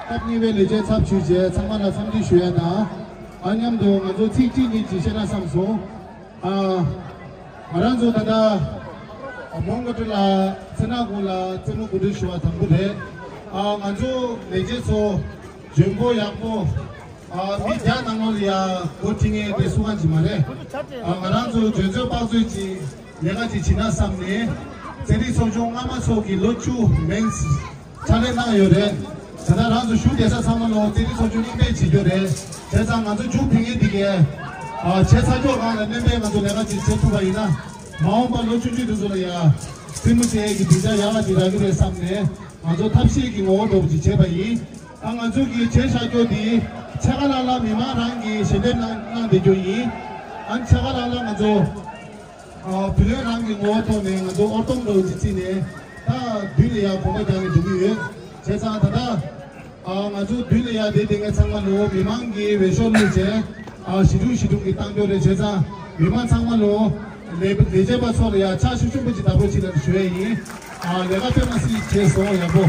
སྐབས་གཉིས་པའི་ལས་བྱེད་ཚབ་ཞུས་རྗེས་ཚང་མ་ལ་འཚམས་འདྲི་ཞུ་ཡ་དང་། ཨ་མཉམ་དུ་ང་ཚོ་ཚིག་གཅིག་གཉིས་ཅིག་བཤད་ན་བསམ་སོང་། ཨ་ང་རང་ཚོ་ད་ལྟ་མོན་གྷོ་ཁྲི་ལ་ཚེ་ན་དགོན་ལ་རྩེད་མོ་གོ་སྒྲིག་ཞུ་བ་དང་པོ་རེད། ཨ་ང་ཚོ་ལས་བྱེད་ཚོ་འཇོན་པོ་ཡག་པོ། ཨ་མི་བརྒྱ་ནང་ལོགས་ལ་ཡ་འགོ་ཁྲིད་མཁན་དེ་སུ་གང་ཅིག་མ་རེད། ཨ་ང་རང་ཚོ་འཇོན་ཚོད་དཔག་ཚོད་ཅིག་ལས་ཀ་ཅིག་བྱེད་ན་བསམ་ནས་རྩེད་རིགས་ཚོགས་ཆུང་སྔ་མ་ཚོ་གི་ལོ་བཅུ་མན་ཕྱག་ལས་གནང་ཡོད་རེད། ད་ལྟ་རང་ཚོ་བཞུགས་བསྡད་ས་ཚང་མ་ལོ་རྩེད་རིགས་ཚོགས་ཆུང་རྙིང་པས་བྱེད་རྒྱུ་རེད། བྱས་ཙང་ང་ཚོ་མཇུག་ཕན་ངེས་འདི་གས་ཨ་བྱས་ཚར་ཀྱོག་སྒང་ལ་སྣོན་པས་ང་ཚོ་ལས་ཀ་ཅིག་བྱེད་ཐུབ་པ་ཡིན་ན། མ་འོངས་པ་ལོ་ཆུང་ཆུང་དེ་ཚོ་ལ་ཡ་རྩེད་མོ་རྩེ་ཡས་ཀྱི་སྡིངས་ཆ་ཡག་པ་ཅིག་རག་གི་རེད་བསམ་ནས་ང་ཚོ་ཐབས་ཤེས་ཀྱི་ངོ་བོ་འདྲ་པོ་ཅིག་བྱས་པ་ཡིན། ཨ་ང་ཚོ་གི་བྱས་བཞག་རྒྱུ་དེ་ཕྱེད་ཀ་ལྷག་ལ་མི་མང་རང་གིས་ཞལ་འདེབས་གནང་གནང་བསྡད་རྒྱུ་ཡིན། ཨ་ཕྱེད་ཀ་ལྷག་ལ་ང་ཚོ་ཨ་བུ་ལོན་རང་གི་ངོ་བོ་ཐོག་ནས་ང་ཚོ་ཨོར་ཐོམ་འདྲ་པོ་ཅིག་བརྩིས་ནས་ད་མདུན་ལ་ཡ་གོམ་པ་རྒྱག་ནས་འགྲོ་གི་ཡོད། བྱས་ཙང་ད་ལྟ་ཨ་ང་ཚོ་མདུན་ལ་ཡ་བསྡད་བསྡད་མཁན་ཚང་མ་ལོ་མི་མང་གི་འོས་ཤོག་བླུགས་བྱས་ཨ་ཞི་ཁྲོ་ཞི་ཁྲོ་གི་བཏང་རྒྱུ་རེད། བྱས་ཙང་མི་མང་ཚང་མ་ལོ་ལས་ལས་བྱེད་པ་ཚོ་ལ་ཡ་ཕྱག་ཤུགས་ཆེན་པོ་ཅིག་བརྡབ་རོགས་བྱེད་ལ་ཞུ་ཡས་ཡིན། ཨ་ལས་ཀ་དཔེ་མ་སྲིད་བྱས་སོང་ཡག་པོ།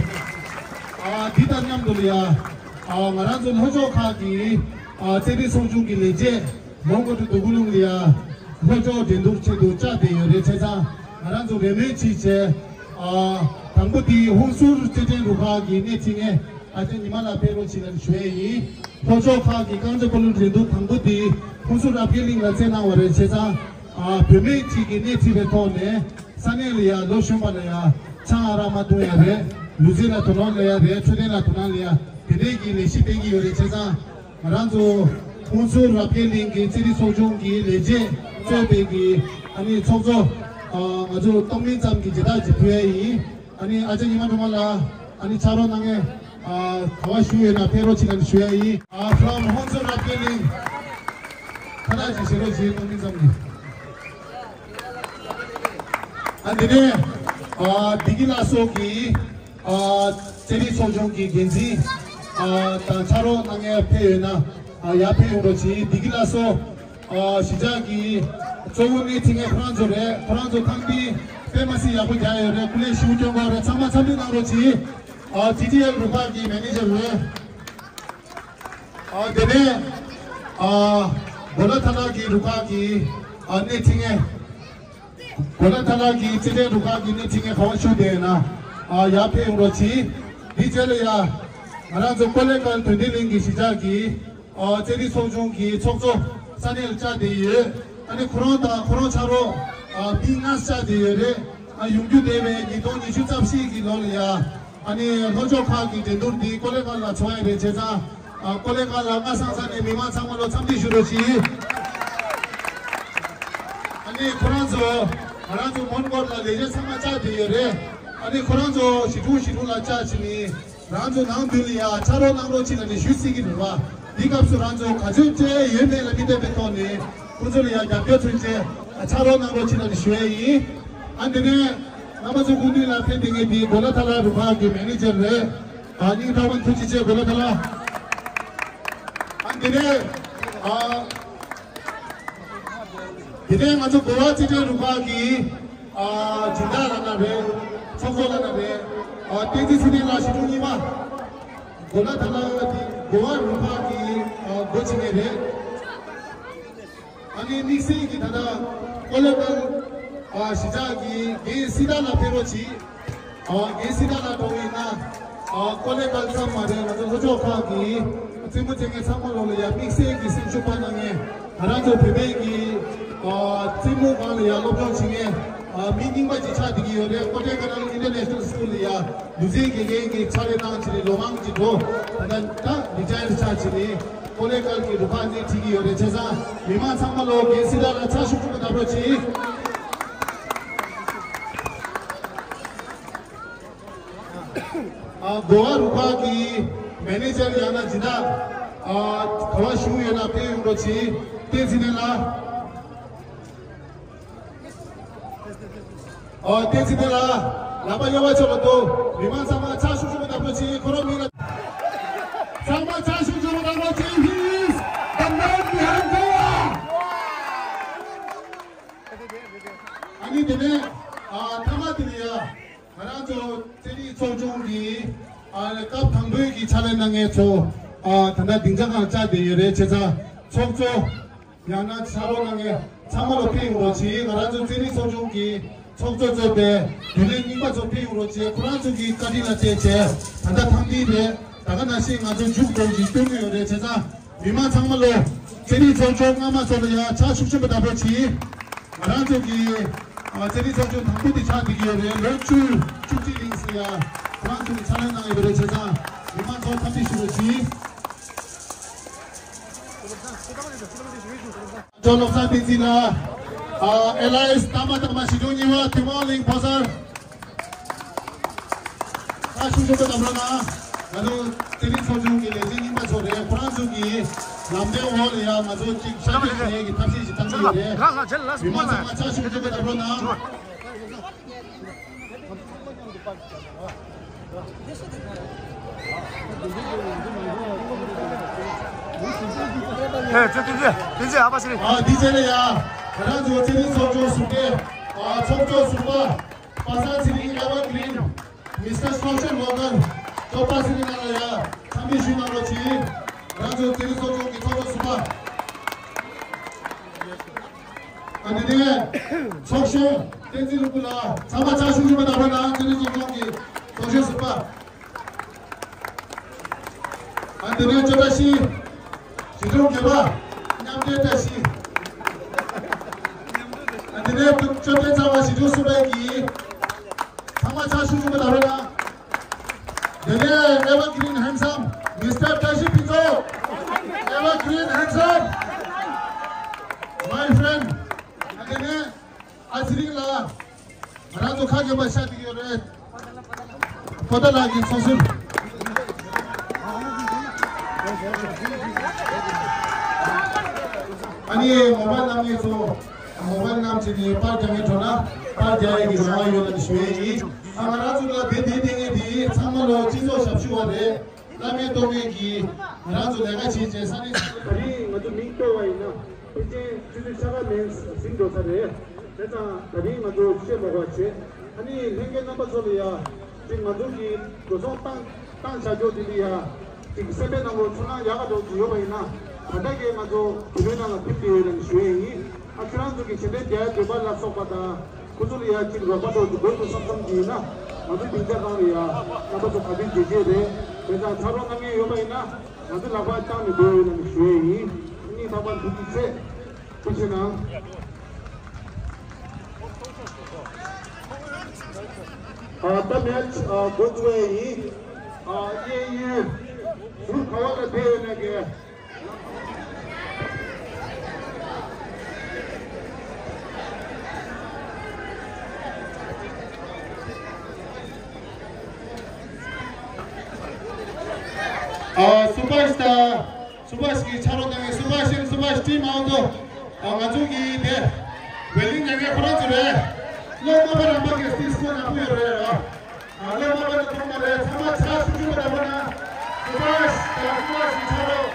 ཨ་འདི་དང་མཉམ་དུ་ལ་ཡ་ཨ་ང་རང་ཚོ་ལྷོ་ཕྱོགས་ཁག་གི་ཨ་རྩེད་རིགས་ཚོགས་ཆུང་གི་ལས་བྱེད་མོན་གྷོ་ཁྲི་འདོད་རྒུ་ལུང་ལ་ཡ་ལྷོ་ཕྱོགས་འགྲན་བསྡུར་ཆེད་དུ་བཅར་བསྡད་ཡོད་རེད། བྱས་ཙང་ང་རང་ཚོ་རེ་སྨོན་ཅིག་བྱས། ཨ་དང་པོ་དེ་ཧུན་སུར་རྩེད་འགྲན་རུ་ཁག་གི་སྣེ་ཁྲིད་མཁན་ཨ་ཅག་ཉི་མ་ལགས་ཕེབས་རོགས་བྱེད་ལ་ཞུ་ཡས་ཡིན། ལྷོ་ཕྱོགས་ཁག་གི་རྐང་རྩེད་སྤོ་ལོ་འགྲན་བསྡུར་དང་པོ་དེ་ཧུན་སུར་རབ་རྒྱས་གླིང་ལ་རྩེད་གནང་བ་རེད། བྱས་ཙང་ཨ་བུད་མེད་ཅིག་གི་སྣེ་ཁྲིད་པའི་ཐོག་ནས་ས་གནས་ལ་ཡ་ལོ་གཞོན་པ་ལ་ཡ་ཆང་ཨ་རག་མ་འཐུང་ཡ་རེད། ལུས་རྩལ་ལ་དོ་སྣང་སླེབས་ཡ་རེད། འཕྲོད་བསྟེན་ལ་དོ་སྣང་སླེབས་ཡ་དེ་འདྲས་ཀྱི་ལས་གཞི་སྤེལ་གྱི་ཡོད་རེད། བྱས་ཙང་ང་རང་ཚོ་ཧུན་སུར་རབ་རྒྱས་གླིང་གི་རྩེད་རིགས་ཚོགས་ཆུང་གི་ལས་བྱེད་གཙོས་པའི་གི་ཨ་ནི་ཚོགས་གཙོ་ཨ་ང་ཚོ་སྟོང་མིན་ཙམ་གྱི་མཇལ་དར་ཅིག་ཕུལ་ཡ་ཡིན། ཨ་ནི་ཨ་ཅག་ཉི་མ་སྒྲོལ་མ་ལགས་ཨ་ནི་ཕྱག་རོགས་གནང་མཁན་ཨ་ག་པར་བཞུགས་ཡོད་ན་ཕེབས་རོགས་བྱེད་ལ་ཞུ་ཡ་ཡིན། ཨ་from ཧུན་སུར་རབ་རྒྱས་གླིང་ཁ་བཏགས་ཅིག་བཞེས་རོགས་བྱེད། སྟོང་མིན་ཙམ་གྱི། ཨ་འདི་ནས་ཨ་བདེ་སྐྱིད་ལགས་སོགས་ཀྱིས་ཨ་རྩེད་རིགས་ཚོགས་ཆུང་གི་འགན་འཛིན་ཨ་དང་ཕྱག་རོགས་གནང་མཁན་ཕེབས་ཡོད་ན་ཨ་ཡར་ཕེབས་ཡོང་རོགས་གྱིས། བདེ་སྐྱིད་ལགས་སོ། ཨ་གཞིས་ཆགས་ཀྱི་གཙོ་བོ་སྣེ་ཁྲིད་མཁན་ཁོ་རང་ཚོ་རེད། ཁོ་རང་ཚོ་ཐང་འདི་དཔེ་མ་སྲིད་ཡག་པོ་རྒྱག་ཡོད་རེད། སྐུ་ལས་ཞེ་པོ་སྐྱོན་གྱི་རེད། ཚང་མ་འཚམས་འདྲི་གནང་རོགས་གྱིས། ཨ་ཊི་ཊི་ཨེལ་རུ་ཁག་གི་མེ་ནེ་ཇར་རེད། ཨ་དེ་ནས་ཨ་གོ་ལ་ཐ་ལག་གི་རུ་ཁག་གི་ཨ་སྣེ་ཁྲིད་མཁན། གོ་ལ་ཐ་ལག་གི་རྩེད་འགྲན་རུ་ཁག་གི་སྣེ་ཁྲིད་མཁན་ག་པར་བཞུགས་བསྡད་ཡོད་ན་ཨ་ཡར་ཕེབས་ཡོང་རོགས་གྱིས། འདི་རྗེས་ལ་ཡ་ང་རང་ཚོ་ཀོ་ལེ་གལ་དོན་ལྡན་གླིང་གི་གཞིས་ཆགས་ཀྱི་ཨ་རྩེད་རིགས་ཚོགས་ཆུང་གི་ཚོགས་གཙོ་ས་གནས་ལ་བཅར་བསྡད་ཡོད། ཨ་ནི་ཁོ་རང་དང་ཁོ་རང་ཕྱག་རོགས་ཨ་མི་ལྔ་བཅར་བསྡད་ཡོད་རེད། ཨ་ཡོང་རྒྱུ་བསྡད་པའི་ཉིས་སྟོང་ཉི་ཤུ་རྩ་བཞི་གི་ལོ་ལ་ཡ། ཨ་ནི་ལྷོ་ཕྱོགས་ཁག་གི་འགྲན་བསྡུར་འདི་ཀོ་ལེ་གལ་ལ་འཚོགས་ཡ་རེད། བྱས་ཙང་ཨ་ཀོ་ལེ་གལ་ལ་སྔ་སང་ས་ནས་མི་མང་ཚང་མ་ལོ་འཚམས་འདྲི་ཞུ་རོགས་གྱིས། ཨ་ནི་ཁོ་རང་ཚོ་ང་རང་ཚོ་མོན་གྷོ་ལ་ལས་བྱེད་ཚང་མ་བཅར་བསྡད་ཡོད་རེད། ཨ་ནི་ཁོ་རང་ཚོ་ཞི་ཁྲོ་ཞི་ཁྲོ་ལ་བཅར་བྱས་ནས་རང་ཚོ་ནང་མདུན་ལ་ཡ་ཕྱག་རོགས་གནང་རོགས་གྱིས་ལབ་ནས་ཞུ་སྲིད་ཀྱི་རེད་བ། འདི་སྐབས་སུ་རང་ཚོ་ག་ཚོད་སྤྲད་ཡོད་མེད་ལ་མི་ལྟོས་པའི་ཐོག་ནས་ཁོ་ཚོ་ལ་ཡ་རྒྱབ་སྐྱོར་མཚོན་ཆེད་ཕྱག་རོགས་གནང་རོགས་གྱིས་ལབ་ནས་ཞུ་ཡས་ཡིན། ཨ་འདི་ནས་རྣམ་པ་ཚོ་སྐུ་མདུན་ལ་ཕེབས་བསྡད་མཁན་འདི་གོ་ལ་ཐ་ལག་རུ་ཁག་གི་མེ་ནེ་ཇར་རེད། ཨ་སྙིང་ཐག་པ་ནས་ཐུགས་རྗེ་ཆེ། གོ་ལ་ཐ་ལག་ཨ་འདི་ནས་ཨ་འདི་ནས་ང་ཚོ་གོ་བ་རྩེད་འགྲན་རུ་ཁག་གི་ཨ་སྦྱིན་བདག་ལགས་ན་རེད། ཚོགས་གཙོ་ལགས་ན་རེད། ཨ་བསྟན་འཛིན་ཚེ་བརྟན་ལགས་ཞི་ཁྲོ་གཉིས་པ། གོ་ལ་ཐ་ལག་འདི་གོ་བ་རུ་ཁག་གི་ཨ་འགོ་ཁྲིད་མཁན་རེད། ཨ་ནི་དམིགས་བསལ་གྱི་ད་ལྟ་ཀོ་ལེ་གལ་ཨ་གཞིས་ཆགས་ཀྱི་རྒན་སྲི་ཐར་ལགས་ཕེབས་རོགས་གྱིས། ཨ་རྒན་སྲི་ཐར་ལགས་འགྲོ་བ་ཡིན་ན་ཨ་ཀོ་ལེ་གལ་ཙམ་མ་རེད། ང་ཚོ་ལྷོ་ཕྱོགས་ཁག་གི་རྩེད་མོ་རྩེ་མཁན་ཚང་མ་ལོ་ལ་ཡ་དམིགས་བསལ་གྱི་སེམས་ཤུགས་སྤར་གནང་མཁན་ང་རང་ཚོ་བོད་པའི་གི་ཨ་རྩེད་མོ་སྒང་ལ་ཡ་སློབ་སྦྱོང་བྱེད་མཁན་ཨ་མི་རྙིང་པ་ཅིག་ཆགས་བསྡད་ཀྱི་ཡོད་རེད། ཀོ་ཊེ་ཀ་ནལ་ཨིན་ཊར་ནེ་ཤ་ནལ་སི་ཀུལ་ལ་ཡ་ལུས་རྩལ་དགེ་རྒན་གྱི་ཕྱག་ལས་གནང་བྱས་ནས་ལོ་མང་ཅིག་འགྲོ། ད་ལྟ་ད་རི་ཊ་ཡར་ཆགས་བྱས་ནས་ཀོ་ལེ་གལ་གྱི་རུ་ཁག་འདི་ཁྲིད་ཀྱི་ཡོད་རེད། བྱས་ཙང་མི་མང་ཚང་མ་ལོ་རྒན་སྲི་ཐར་ལ་ཕྱག་ཤུགས་ཆེན་པོ་བརྡབ་རོགས་གྱིས། ཨ་གོ་བ་རུ་ཁག་གི་མེ་ནེ་ཇར་ཡང་ན་སྦྱིན་བདག་ཨ་ག་པར་བཞུགས་ཡོད་ན་ཕེབས་ཡོང་རོགས་གྱིས། བསྟན་འཛིན་ལགས། ཨོ་བསྟན་འཛིན་ལགས། ལག་པ་གཡས་པ་ཕྱོགས་ལ་འདུག་མི་མང་ཚང་མ་ཕྱག་ཤུགས་ཆེན་པོ་བརྡབ་རོགས་གྱིས། ཁོ་རང་མིང་ལ། ཚང་མ་ཕྱག་ཤུགས་ཆེན་པོ་བརྡབ་རོགས་གྱིས། He's the man behind Goa. ཨ་ནི་དེ་ནས་ཨ་མཐའ་མ་དེ་ནས་ཡ་ང་རང་ཚོ་རྩེད་རིགས་ཚོགས་ཆུང་གི་ ཨ་ནི་སྐབས་དང་པོའི་གི་ཕྱག་ལས་གནང་མཁན་ཚོ་ཨ་ད་ལྟ་སྡིངས་ཆ་སྒང་བཅར་བསྡད་ཡོད་རེད། བྱས་ཙང་ཚོགས་གཙོ་ཡང་ན་ཕྱག་རོགས་གནང་མཁན་ཚང་མ་ལ་ཕེབས་ཡོང་རོགས་གྱིས། ང་རང་ཚོ་རྩེད་རིགས་ཚོགས་ཆུང་གི་ཚོགས་གཙོ་གཙོས་པའི་རྒྱུན་ལས་རྙིང་པ་ཚོ་ཕེབས་ཡོང་རོགས་གྱིས། ཁོ་རང་ཚོ་གི་བཀའ་དྲིན་ལ་བརྟེན་བྱས་ད་ལྟ་ཐང་འདི་རེད། ད་ག་ནང་བཞིན་ང་ཚོ་མཇུག་སྒྲིལ་གྱི་སྟོན་གྱི་ཡོད་རེད། བྱས་ཙང་མི་མང་ཚང་མ་ལོ་རྩེད་རིགས་ཚོགས་ཆུང་སྔ་མ་ཚོ་ལ་ཡང་ཕྱག་ཤུགས་ཆེན་པོ་བརྡབ་རོགས་གྱིས། ང་རང་ཚོ་གི་ཨ་རྩེད་རིགས་ཚོགས་ཆུང་དང་པོ་དེ་ཆགས་བསྡད་ཀྱི་ཡོད་རེད། ལོ་བཅུ་བཅུ་གཅིག་རིང་སི་ཡ་ཁོ་རང་ཚོ་གི་ཕྱག་ལས་གནང་ཡོད་པ་རེད། བྱས་ཙང་མི་མང་ཚོ་འཚམས་འདྲི་ཞུ་རོགས་གྱིས། ཇོ་བློ་བཟང་བསྟན་འཛིན་ལགས། ཨ་ཨེ་ལ་ཨེས་ཏ་མ་ཏ་མ་ཞི་ཁྲོ་གཉིས་པ་ཐིམ་ཕུག་གླིང་ཕོ་གསར། ཁ་ཤུགས་ཆེན་པོ་བརྡབ་རོགས་གནང་། ང་ཚོ་རྩེད་རིགས་ཚོགས་ཆུང་གི་ལས་བྱེད་རྙིང་པ་ཚོ་རེད། ཁོ་རང་ཚོ་གི་ལམ་སྟོན་འོག་ལ་ཡང་ང་ཚོ་གཅིག་ཤར་བསྐྱོད་བྱེད་ཡས་ཀྱི་ཐབས་ཤེས་ཤིག་བཏང་གི་ཡོད་རེད། མི་མང་ཚང་མ་ཁ་ཤུགས་ཆེན་པོ་བརྡབ་རོགས་གནང་། ཨ་འདི་རྗེས་ལ་ཡ་ང་རང་ཚོ་རྩེད་རིགས་ཚོགས་ཆུང་ཟུར་པའི་ཨ་ཚོགས་གཙོ་ཟུར་པ་པ་སངས་ཚེ་རིང་ཨེ་ཝར་གི་རིན། མི་སི་ཊར་སོ་ཤལ་ཝར་ཀར་ཏོ་པ་སི་རི་ནང་ལ་ཡ་འཚམས་འདྲི་ཞུ་གནང་རོགས་གྱིས། རང་ཚོའི་རྩེད་རིགས་ཚོགས་ཆུང་གི་ཚོགས་གཙོ་ཟུར་པ། ཨ་ནི་ནས་ཚོགས་གཞོན་བསྟན་འཛིན་ལྷུན་པོ་ལགས། ཚང་མ་ཕྱག་ཤུགས་ཆེན་པོ་བརྡབ་རོགས་གནང་། རྩེད་རིགས་ཚོགས་ཆུང་གི་ཚོགས་གཞོན་ཟུར་པ། ཨ་ནི་ནས་ཅོ་བཀྲ་ཤིས། ཞི་ཁྲོ་བརྒྱད་པ། མཉམ་འབྲེལ་བཀྲ་ཤིས། ཨ་ནི་ནས་ཅོ་ཏན་ཚང་མ་ཞི་ཁྲོ་གསུམ་པའི་གི། ཚང་མ་ཕྱག་ཤུགས་ཆེན་པོ་བརྡབ་རོགས་གནང་། དེ་ནས་Evergreen Handsome Mister Tashi Pinto, Evergreen Handsome, my friend. དེ་ནས་ཨ་ཚེ་རིང་ལགས། ང་རང་ཚོ་ཁ་རྒྱབ་པ་ཤ་དེ་ཡོད་རེད། ཕོ་ད་ལགས་ཀྱི་ཚོགས་ཟུར། ཨ་ནི་མོ་བཱལ་བསྣམས་མཁན་ཚོ། མོ་བཱལ་བསྣམས་བྱས་ནས་པར་རྒྱག་མཁན་འགྲོ་ན་པར་རྒྱག་ཡས་ཀྱི་རང་དབང་ཡོད་ལབ་ནས་ཞུ་ཡས་ཡིན། ཨ་ང་རང་ཚོ་ལ་དེ་དེ་བསྟན་མཁན་དེ་ཚང་མ་ལོ་སྤྱི་ཚོགས་ཞབས་ཞུ་བ་རེད། བླ་མེད་གཏོང་མཁན་གྱི་ང་རང་ཚོ་ལས་ཀ་བྱེད་བྱེད་ས་ནི། ད་རིང་ང་ཚོ་མིང་བཏོན་པ་ཡིན་ན་ཕལ་ཆེར་ཆུ་ཚོད་ཕྱེད་ཀ་མིན་ཟིན་འགྲོ་ས་རེད། བྱས་ཙང་ད་རིང་ང་ཚོ་བཤད་མ་དགོས་པ་བྱས། ཨ་ནི་ལྷན་རྒྱས་རྣམ་པ་ཚོ་ལ་ཡ་ཅིག་ང་ཚོ་གི་འགྲོ་སོང་བཏང་བཏང་བྱ་རྒྱུ་དེ་ལ་ཡ་ཅིག་སེམས་པའི་ནང་ལ་ཚོར་སྣང་ཡག་ག་འདྲ་ཅིག་ཡོད་པ་ཡིན་ན་ད་ལྟ་གི་ང་ཚོ་བུ་ལོན་ནང་ལ་ཕུལ་གྱི་ཡོད་ལབ་ཞུ་ཡས་ཡིན། ཨ་ཁྱོད་རང་ཚོ་གི་ཞལ་འདོན་རྒྱག་ཡ་འདོད་པ་ལ་སོགས་པ་དང་། ཁོ་ཚོ་ལ་ཡ་གཅིག་རོགས་པ་འདྲ་ཅིག་དགོས་འདུག་བསམ་བསམ་གྱི་ཡིན་ན། ང་ཚོ་སྡིངས་ཆ་སྒང་ལ་ཡ་རྣམ་པ་ཚོ་ག་དུས་མཇལ་མཇལ་རེད། དེ་ཙང་ཕྱག་རོགས་གནང་མཁན་ཡོད་པ་ཡིན་ན་ང་ཚོ་ལག་པ་བརྐྱངས་ནས་སྡོད་ཡོད་ལབ་ནས་ཞུ་ཡས་ཡིན། སྙིང་ཐག་པ་ཐུགས་རྗེ་ཆེ། ཐུགས་རྗེ་གནང་། ཨ་ད་མེ་ཆི་ཨ་འགོ་བཙུགས་ཡས་ཡིན། ཨ་གཡས་གཡོན་ཟུར་ག་བ་ལ་བསྡད་ཡོད་ན་གི། ཨ་སུ་བྷཱཤ་དང་སུ་བྷཱཤ་གི་ཕྱག་རོགས་གནང་མཁན་སུ་བྷཱཤ་ཨེན་སུ་བྷཱཤ་ཊིམ་ཨའུ་ཏོ། ཨ་ང་ཚོ་གི་དེ་ཝེ་ལིང་མཉམ་འབྲེལ་ཁོ་རང་ཚོ་རེད། སློབ་མ་པ་རམ་པ་གི་སྟེང་སྐོར་ནག་པོ་ཡོད་རེད་ཨ། ཨ་སློབ་མ་པ་ནི་ཐོག་མ་རེད། ཚང་མ་ཕྱག་ཤུགས་ཆེན་པོ་གནང་རོགས་གནང་། སུ་བྷཱཤ་དང་སུ་བྷཱཤ་གི་ཕྱག་རོགས།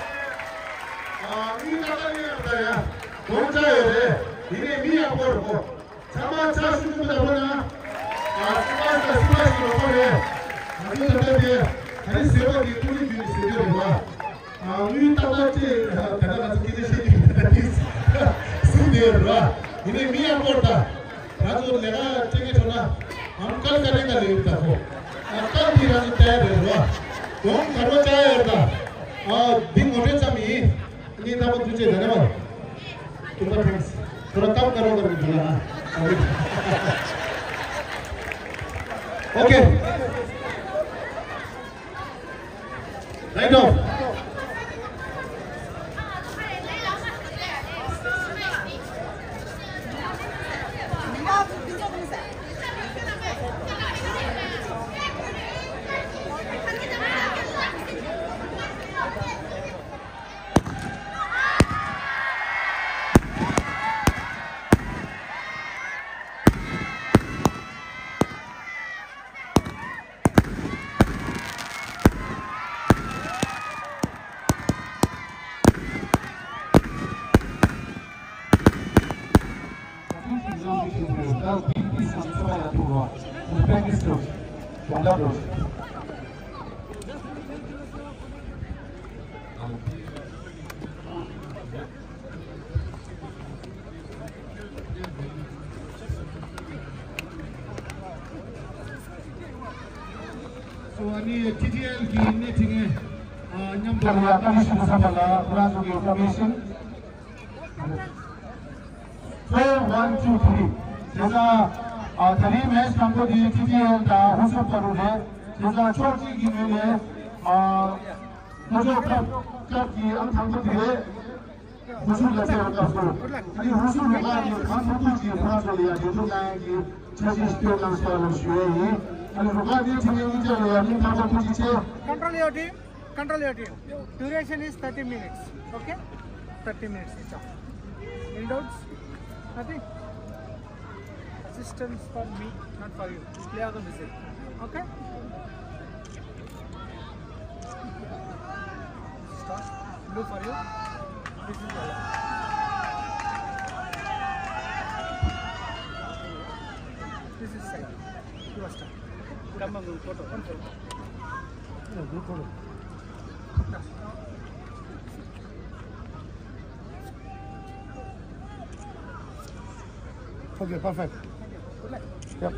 ཨ་དངུལ་ཏག་ཏག་ཡོད་རེད་ད་ཡ། གོང་ཆ་ཡོད་རེད། ཡིན་ནའི་མི་ཡག་པོ་རེད་ཁོ། ཚང་མ་ཕྱག་ཤུགས་ཆེན་པོ་གནང་རོགས་གནང་། ཨ་སུ་བྷཱཤ་དང་སུ་བྷཱཤ་གི་རོགས་པ་རེད། ང་ཚོ་ད་ལྟ་དེ་ག་རེ་ཟེར་བ་དེ་ཏུ་རི་བརྒྱུད་ནས་ཟེར་གྱི་རེད་བ། ཨ་དངུལ་ཏག་ཏག་སྤྲད་ད་ལྟ་ང་ཚོ་སྐད་ཆ་བཤད་ཀྱི་ད་ལྟ་དེ་ཟུར་དེ་རེད་བ། ཡིན་ནའི་མི་ཡག་པོ་རེད་ད། ང་ཚོ་ལས་ཀ་སྤྲད་མཁན་ཚོ་ན་ཨམ་ཀལ་ཀ་རེ་ཀ་ལས་ཡོད་ད་ཁོ། ཨ་ཀལ་དེ་ང་ཚོ་ཏའི་རེད་རོ། གོང་དཀར་པོ་ཅག་ཡོད་ད། ཨ་འདི་ངོ་སྤྲོད་ཙམ་ཡིན། ངས་ད་པ་ཐུགས་རྗེ་ཆེ་ད་ནས་མ། ཐུགས་པ་ཐེངས། ཁོ་ར་ཀམ་ཀ་རོ་ཀ་རོ་འདུག་ལ་ཨ། ཨོ་ཀེ། Right off. ནི་ཊི་ཊི་ཨེལ་གྱི་སྣེ་ཁྲིད་མཁན་མཉམ་དུ་ལ་བཀའ་མོལ་ཞུ་དུས་ཙམ་པ་ལ་ཁོ་རང་ཚོ་གི་ཨིན་ཕོར་མེ་ཤན། Four, one, two, three. བྱས་ཙང་ཨ་ད་རིང་མེཆ་དང་པོ་འདི་ཊི་ཊི་ཨེལ་དང་ཧུ་སུར་བར་དུ་རེད། བྱས་ཙང་ཕྱོགས་གཅིག་གི་ངོས་ནས་ཨ་ལྷོ་ཕྱོགས་ཁ་ཁ་གི་ཨང་དང་པོ་འདི་རེད། ཧུ་སུར་ལ་ཕེབས་པའི་སྐབས་སུ་ཨ་ནི་ཧུ་སུར་རུ་ཁག་གིས་གང་ཐུབ་ཐུབ་ཀྱིས་ཁོ་རང་ཚོ་ལ་ཡང་འགྲན་བསྡུར་གནང་ཡག་གི་འཆར་གཞི་ཞིག་བཏོན་གནང་སོང་ལ་ཞུ་ཡས་ཡིན། ཨ་ནི་རུ་ཁག་འདིའི་འཐུས་མི་གཉིས་ཆ་ལ་ཡང་སྙིང་ཐག་པ་ཐུགས་རྗེ་ཆེ། Control your team. Control your team. Duration is thirty minutes. Okay? Thirty minutes each of. Any doubts? Nothing? Assistance for me, not for you. Play on the missile. Okay? Stop. Blue for you. This is yellow. This is side. You are start. Come on, photo. One photo. Yeah, group photo. Okay, perfect. Yep.